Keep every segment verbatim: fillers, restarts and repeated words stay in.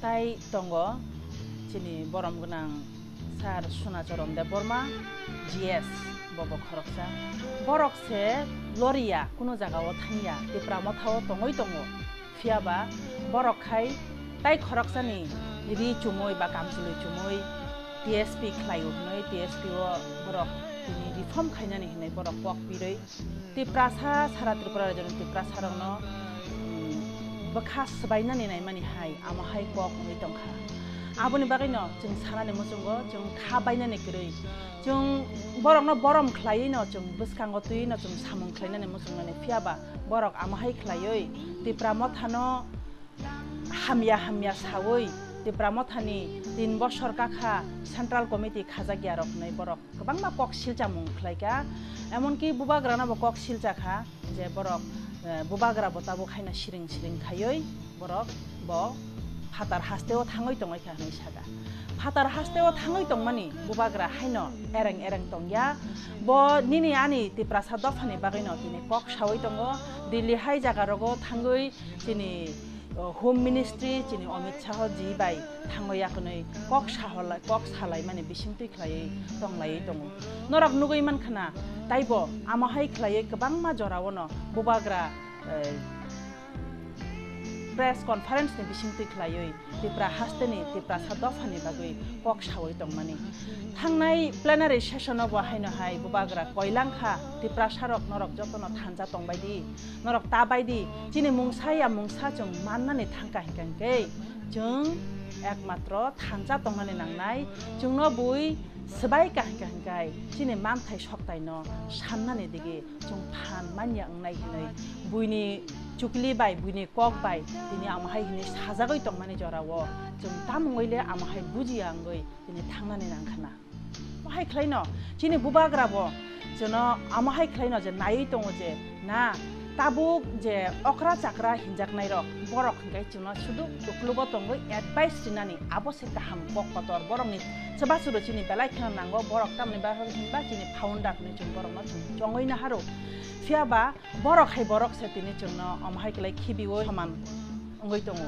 Tai tongo chini borom gwnang sir Sunacharan Debbarma, G S, bobo khoroksa. Borok se loriya, kuno jagao thangya, Tipra Mothao tongwi tongo. Phiyaba borok khai tai khoroksani ri chumui ba kamchwlwi chumui T S P khlaio hwnwi T S P o borok tini reform khainani hwnwi borok kok pirwi Tiprasa, sara Tripura rajyoni Tiprasarokno, mm, bwkha swbainani naimani hai, amo hai kok wngwi tongkha. Aboni bagwino chwng sanani muchungo chwng kha bainani kwrwi. Chwng borokno borom khlaiwino chwng bwskango twino chwng samung khlainani muchungnani, phiyaba borok amo hai khlaiwi Tipra Mothano hamya hamya sawi Tipra Mothani tin bosor kakha Central Committee khajakya rok hwnwi borok kwbangma kok silchamung khlaikha, emonki bubagrano bo kok silchakha je borok, eh, bubagra bo tabuk haino siring siring khaiwi borok bo phatar hasteo thangwi tongwi kha hwnwi sakha. Phatar hasteo thangwi tongmani bubagra haino ereng ereng tongya, bo nini ani Tiprasa dophani bagwino tini kok sawi tongo, Delhi hai jaga rogo thangwi chini, o, Home Ministry chini Amit Shah ji bai thango yakwnwi kok saholai, kok salaimani bisingtwi khlaiwi tonglaiwi tongo. Norok nugwi mankha na, taibo amo hai khlaiwi kwbangma joraono bubagra, eh, press conference ni bisingtwi khlaiwi Tipra hasteni Tiprasa dophani bagwi kok sawi tongmani. Thangnai plenary session o bo haino hai bubagra koilangkha, Tiprasarok norok jotono thansa tongbai di. Norok ta bai di, chini mungsa ya mungsa chwng mannani thangkha hinkha hinkhe, chwng ekmatro thansa tongnani nangnai, chwngno bui swbai kha hinkha hinkhe, chini manthai soktaino sannani digi chwng phan manya wngnai hinwi, buini chukli bai, buini kok bai, tini amo hai hinwi sajagwi tongmani jorao chwng tamungwi le amo hai bujiya wngwi tini thangnani nangkha na. Amo hai khlaino, chini bubagra bo chwngno amo hai khlaino je naiwi tongo je na tabuk je okra chakra hinjaknai rok, borok hinkhe chwngno sudu uklugo tongwi advice rinani, abo se kaham kok kotor. Borokni chubachu rw chini belai kheno nango, borok tamni bagwi hinba chini founder hwnwi chwng borokno chwng chongwi naharu. Phiyaba borok hai borok se tini chwngno omo hai khlai khibiui soman wngwi tongo.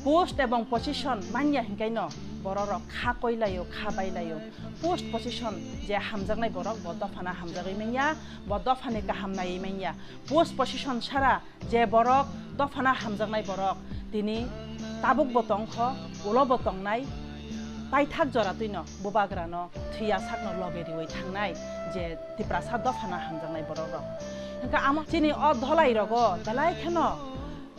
Post ebong position manya hinkaino bororok kha koilaio, kha bailaio. Post position je hamjaknai borok bo dophano hamjagwi manya, bo dophani kaham naiwi manya. Post position sara je borok dophano hamjaknai borok tini tabuk bo tongkho, ulo bo tongnai, paithak jora twino bubagrano thwiya sakno loge riwi thangnai je Tiprasa dophano hamjaknai borok rok. Hwnkhe amo chini o dholai rogo belai kheno,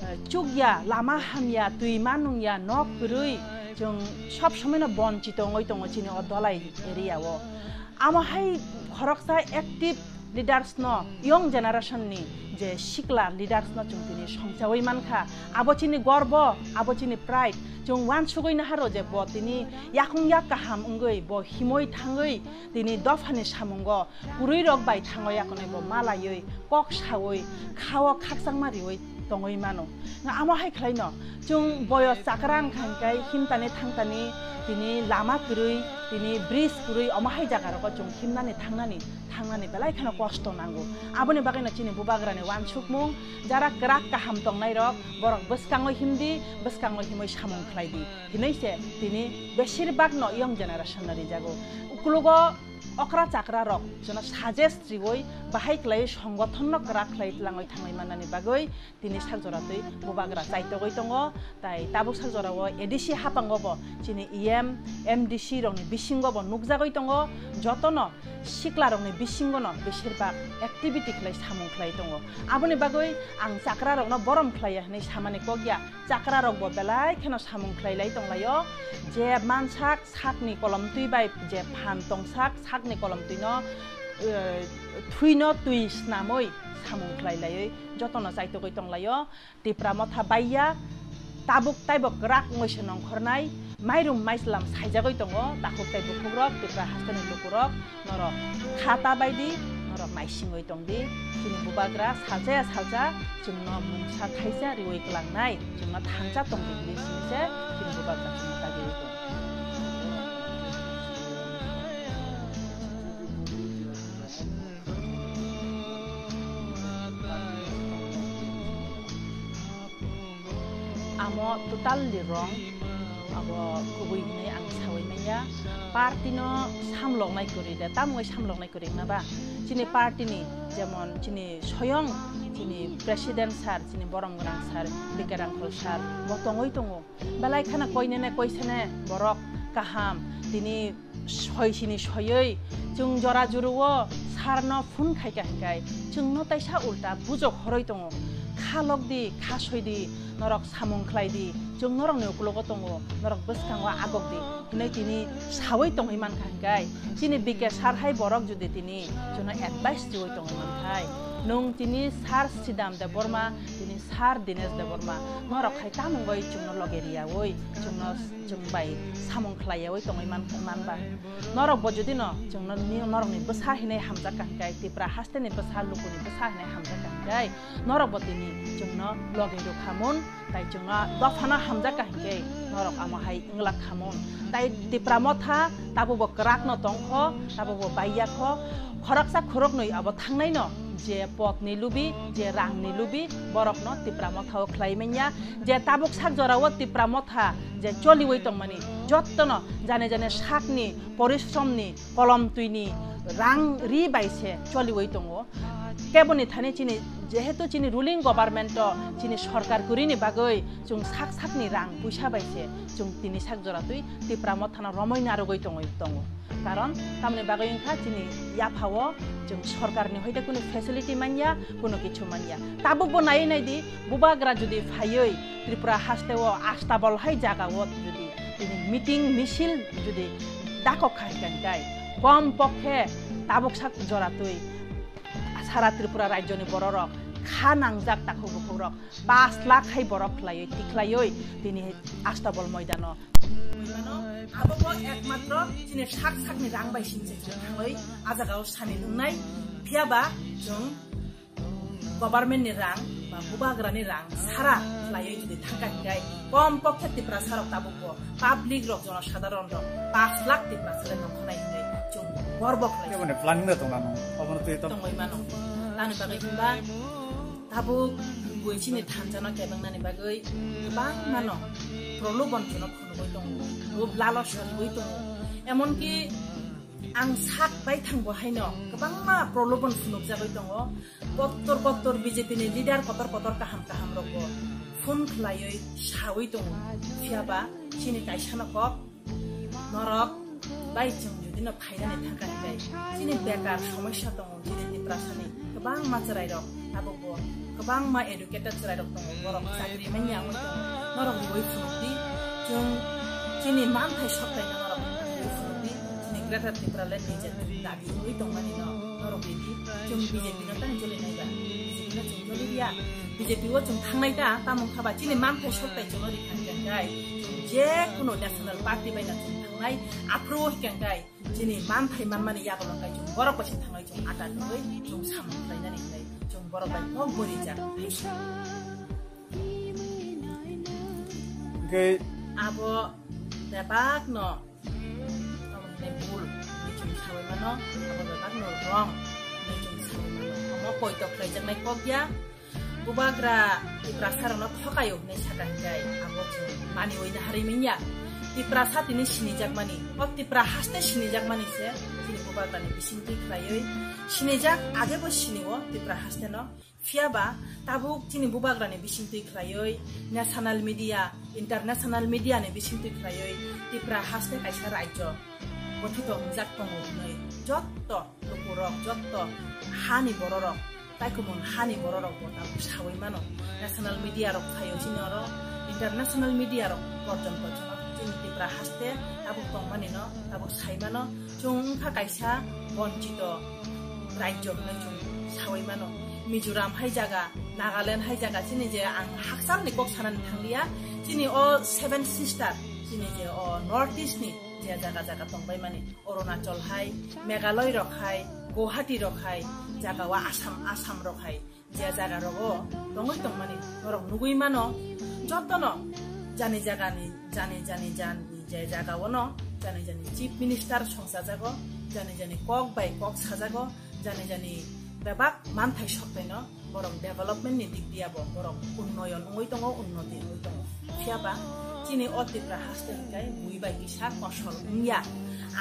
eh, chukya, lama hamya, twi manungya, nok kwrwi, chwng sob somoino bonchito wngwi tongo chini o dholai area o. Amo hai khoroksa active leaders no, young generation ni je sikla leaders no chwng tini songchawi mankha. Abo chini gorbo, abo chini pride. Chwng uansugwi naharo je bo tini yakung yak kaham wngwi, bo himwi thangwi tini dophani samungo kwrwi rok bai thango yakunwi bo malaiwi, kok sawi, khao khakchangma riwi tongwi mano. Nga amo hai khlaino, chwng boyos chakra wngkha hinkhe himtani thangtani tini lama kwrwi, tini bridge kwrwi, omo hai jaga rogo chwng himnani thangnani, thangnani belai kheno kosto nango. Aboni bagwino chini bubagrani uansukmung, jara kwrak kaham tongnai rok, borok bwskango himdi, bwskango himwi samung khlaidi hinwi se tini besir bagno young generation no rijago. Ukulugo okra chakra rok chwngno suggest riwi bahai khlaiwi songothon no kwrak khlai tlangwi thanglai mannani bagwi tini sak jora twi bubagra chaitogwi tongo, tai tabuk sak jora o A D C hapango bo chini E M, M D C rokni bisingo bo nukjagwi tongo, jotono sikla rokni bisingo no besir bak activity khlai samung khlai tongo. Aboni bagwi ang chakra rokno borom khlaiya hinwi samani kok ya, chakra rok bo belai kheno samung khlai lai tonglaio, je mansak sakni kolomtwi bai je phan tongsak sakni kolomtwino, eh, thwino twi snamwi samung khlai laiwi jotono chaitogwi tonglaio. Tipra Motha baiya, tabuk taibo kwrak wngwi se nongkhornai, mairum maislam saijagwi tongo takhuk tei bukhukrok, Tipra hasteni lukurok, norok kha ta bai di, norok naisingwi tong di. Chini bubagra salsa ya salsa chwngno mungsa thaisa riwi klangnai, chwngno thansa tong di hinwi simi se chini bubagra chwngno dagi tongo. Amo totally wrong. Abo kubui hinwi ang sawi manya. Party no samloknai kwrwi de, tamungwi samloknai kwrwi wngna ba? Chini party ni, jemon chini soyong, chini president sir, chini borom gwnang sir, Bike Rangkhol sir, bo tongwi tongo. Belai kheno koinene koisene borok kaham, tini soi sini soyoi chwng jora juru o sir no phone khai ka hinkai chwng no taisa ulta bujok horoi tongo, kha lok di, kha soi di, norok samung khlai di, chwng norok ni ukulogo tongo, norok bwskango agok di hinwi tini sawi tongwi mankha hinkai. Chini Bike sir hai borok jodi tini chwngno advice riwi tongwi mankhai, nwng tini sir Sidam Debbarma, tini sir Dinesh Debbarma, norok hai tamungwi chwngno loge riyawi, chwngno, chwng bai samung khlaiyawi tongwi man-, manba. Norok bo jodi no chwngno ni, norokni bwsa hinwi hamjak ka hinkai, Tipra hasteni bwsa, lukuni bwsa hinwi hamjak ka hinkai, norok bo tini chwngno loge rwkhamun, tai chwngno dophano hamjak ka hinkai, norok amo hai wngla khamun. Tai Tipra Motha tabukbo kwrakno tongkho, tabukbo baiyakho, khoroksa khoroknwi abo thangnaino, je potni lubi, je rangni lubi, borokno Tipra Mothao khlai manya, je tabuk sak jorao Tipra Motha je choliwi tongmani, jottono jane jane sakni porishramni, kolom twini rang ri bai se choliwi tongo. Keboni thani chini, jehetu chini ruling government o chini sorkar kwrwini bagwi chwng sak sakni rang puisa bai se chwng tini sak jora twi Tipra Mothano romwi narwgwi tongwi tongo. Karon tamni bagwi wngkha chini yaphao chwng sorkarni hoite kunu facility manya, kunu kichu manya. Tabukbo naiwi naidi, bubagra jodi phaiwi Tripura hasteo astabol hai jagao jodi tini meeting misil jodi dakok khai kangkai, kom pokhe tabuk sak jora twi sara Tripura rajyoni bororok kha nangjak takhuk bukhukrok pas lakh hai borok khlaiwi tikhlaiwi tini astabol moidano. Abobo ekmatro chini sak sakni rang bai sing se thangwi a jagao sani wngnai, phiyaba chwng government ni rang ba bubagra ni rang sara khlaiwi jodi thangka hinkai, kom pokhe Tiprasa rok tabukbo public rok, jonosadharon rok pas lakh Tiprasa le nongkhonai hinwi chwng gorbo khlai. Keboni planning da tongla nung, obono twi to. Tongwi mano. Tani bagwi hinba tabuk bui chini thansa no kebengnani bagwi kwbangma no prolobon phunuk phunugwi tongo, rub lalo soriwi tongo. Emonki ang sak bai thangbo haino kwbangma prolobon phunukjagwi tongo. Kottor kottor B J P ni leader kotor kotor kaham kaham rokbo phone khlaiwi sawi tongo. Phiyaba chini kaisano kok norok bai chwng jodi no phainani thangka hinkai chini bekar somosya tongo, chini Tiprasani kwbangma chwrairok tabukbo kwbangma educated chwrairok tongo, borok chakri manya wngwi tongo, norok rwui phunukdi. Chwng chini manthai soktaino norok rwui phunukdi, chini Greater Tipraland ni je dabi wngwi tongmani no norok ridi. Chwng B J P no tang choli naiba, B J P no chwng choli riya, B J P o chwng thangnai ta, tamo wngkha ba chini manthai soktai chwngno rikha hinkai, chwng je kuno national party bai no chwng thangnai, aphuru hinkai chini manthai manmani yago wngkai chwng borok bai se thangnai, chwng ata nungwi chwng samung khlainani hinwi chwng borok bai kok bwrwi jak. Hwnkhe abo bebak no omo hinwi bul hinwi chwng sawi mano, abo bebak no wrong hinwi chwng sawi mano. Omo poito khlaijaknai kok ya. Bubagra Tiprasa rokno thokaio hinwi saka hinkai abo chwng maniwi naharwi manya. Tiprasa tini sinijakmani, o Tipra haste sinijakmani se chini bubagrani bisingtwi khlaiwi sinijak, agebo sinio Tipra haste no. Phiyaba tabuk chini bubagrani bisingtwi khlaiwi national media, international media ni bisingtwi khlaiwi Tipra haste kaisa rajyo gothito wngjak tongo hinwi jotto lukurok, jotto hani bororok, taikomon hani bororok bo tabuk sawi mano. National media rok phaio chini oro, international media rok porjonto chini Tipra haste tabuk tongmani no tabuk sai mano. Chwng wngkha kaisa bonchito rajyo hinwi chwng sawi mano. Mizoram hai jaga, Nagaland hai jaga, chini je ang hakchalni kok sanani thangliya, chini o Seven Sister, chini je o North East ni je jaga jaga tongbai mani, Arunachal hai, Meghalaya rok hai, Guwahati rok hai, jaga o Assam, Assam rok hai, je jaga rogo tongwi tongmani norok nugwi mano. Jotono jani jagani, jani jani jani je jaga ono jani jani chief minister songchajago, jani jani kok bai kok sajago, jani jani bebak manthai soktaino borok development ni dik diya bo borok unnoyon wngwi tongo, unnoti wngwi tongo. Phiyaba Chini o Tipra haste hwnkhe bui bai kisa kosol wngya.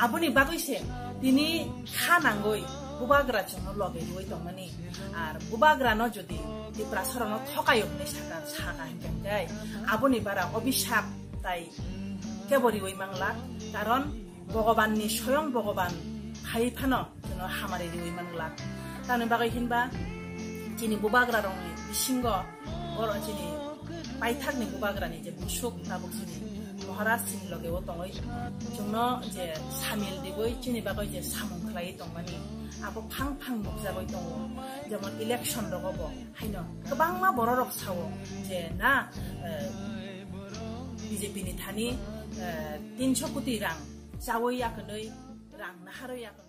Aboni bagwi se tini kha nangwi bubagra chwngno loge rwui tongmani. Ar bubagrano jodi Tiprasarokno thokayo hwnwi saka, saka hinkhe aboni bara obisap tai kebo riui mangla. Karon Bhogobanni, soyong Bhogoban phai phano chwngno hamari riui mangla. Tamni bagwi hinba chini bubagrarokni bisingo oro chini paithakni bubagrani je busuk tabuk chini Maharaj chini loge o tongwi chwngno je samil riui chini bagwi je samung khlaiwi tongmani abo phang phang nukjagwi tongo. Jemon election rogo bo haino kwbangma bororok sao je na, eh, B J P ni thani, eh, tinso koti rang chawi yakwnwi rang naharwi yakwnwi